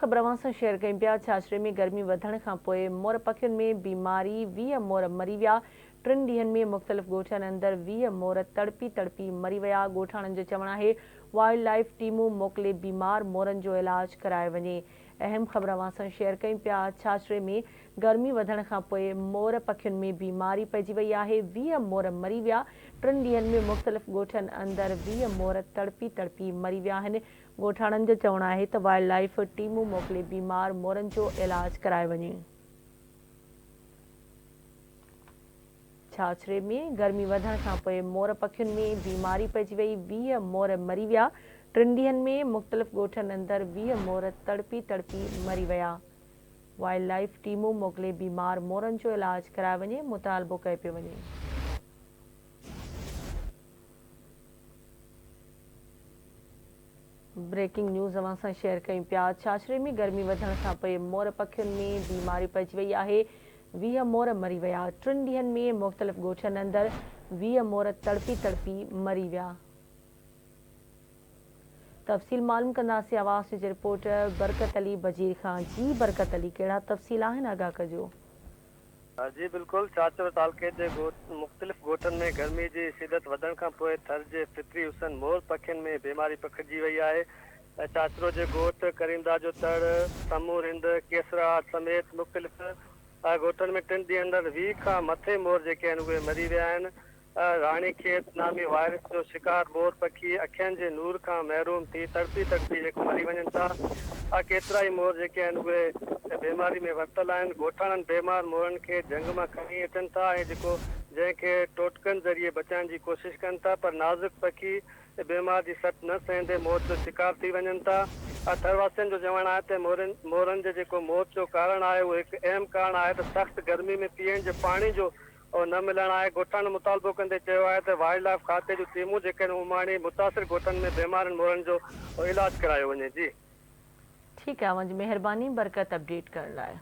خبر اوهان سان شيئر ڪيون پيا، ڇاڇري ۾ گرمي وڌڻ کان پوء مور پکين ۾ بيماري، 20 مور مري ويا، ٽن ڏينهن ۾ مختلف ڳوٺن اندر 20 مور تڙپي تڙپي مري ويا، ڳوٺاڻن جو چوڻ آهي وائلڊ لائيف ٽيمون موڪلي بيمار مورن جو علاج ڪرايو وڃي. اهم خبر اوهان سان شيئر ڪيون پيا، ڇاڇري ۾ گرمي وڌڻ کان پوء مور پکين ۾ بيماري پئجي وئي آهي، 20 مور مري ويا، ٽن ڏينهن ۾ مختلف ڳوٺن اندر 20 مور تڙپي تڙپي مري ويا آهن، ڳوٺاڻن جو چوڻ آهي ته وائلڊ لائيف ٽيمون موڪلي بيمار مورن جو علاج ڪرايو وڃي. ڇاڇري ۾ گرمي وڌڻ کانپوء مور پکين ۾ بيماري پئجي وئي، 20 مور مري ويا، ٽن ڏينهن ۾ مختلف ڳوٺن اندر 20 مور تڙپي تڙپي مري ويا. وائلڊ لائيف ٽيمون موڪلي بيمار مورن جو علاج ڪرايو وڃي مطالبو ڪيو پيو وڃي. بريڪنگ نيوز اوهان سان شيئر ڪيون پيا ڇاڇري ۾ گرمي وڌڻ کان پوء مور پکين ۾ بيماري پئجي وئي آهي 20 مور مري ويا ٽن ڏينهن ۾ مختلف ڳوٺن اندر 20 مور تڙپي تڙپي مري ويا تفصيل معلوم ڪنداسين آواز جي رپورٽر برڪت علي بجير کان جي برڪت علي ڪهڙا تفصيل آهن آگاهه ڪجو. جي بلڪل، ڇاڇرو تعلقي جي مختلف ڳوٺن ۾ گرمي جي شدت وڌڻ کانپوء ٿر جي فطري حسن مور پکين ۾ بيماري پکڙجي وئي آهي. ڇاڇرو جي ڳوٺ ڪريمداد جو تڙ، سمون رند، ڪيسراهٽ سميت مختلف ڳوٺن ۾ ٽن ڏينهن اندر 20 کان مٿي مور جيڪي آهن اهي مري ويا آهن. راڻي کيت نامي وائرس جو شڪار مور پکي اکين جي نور کان محروم ٿي تڙپي تڙپي جيڪو مري وڃن ٿا. ڪيترائي مور جيڪي آهن اهي بيماري ۾ ورتل آهن. ڳوٺاڻن بيمار مورن کي جهنگ مان کڻي اچن ٿا ۽ جيڪو جنهن کي ٽوٽڪن ذريعي بچائڻ جي ڪوشش ڪن ٿا پر نازڪ پکي بيمار جي سٽ نه سهندي موت جو شڪار ٿي وڃن ٿا. ٿر واسين جو چوڻ آهي ته مورن جي جيڪو موت جو ڪارڻ آهي اهو هڪ اهم ڪارڻ آهي ته سخت گرمي ۾ پيئڻ جي پاڻي جو نه ملڻ آهي. ڳوٺاڻن مطالبو ڪندي چيو آهي ته وائلڊ لائيف کاتي جون ٽيمون جيڪڏهن اماڻي متاثر ڳوٺن ۾ بيمارن مورن جو علاج ڪرايو وڃي. جي. ٺيڪ آهي اوهان جي مهرباني برڪت اپڊيٽ ڪرڻ لاء.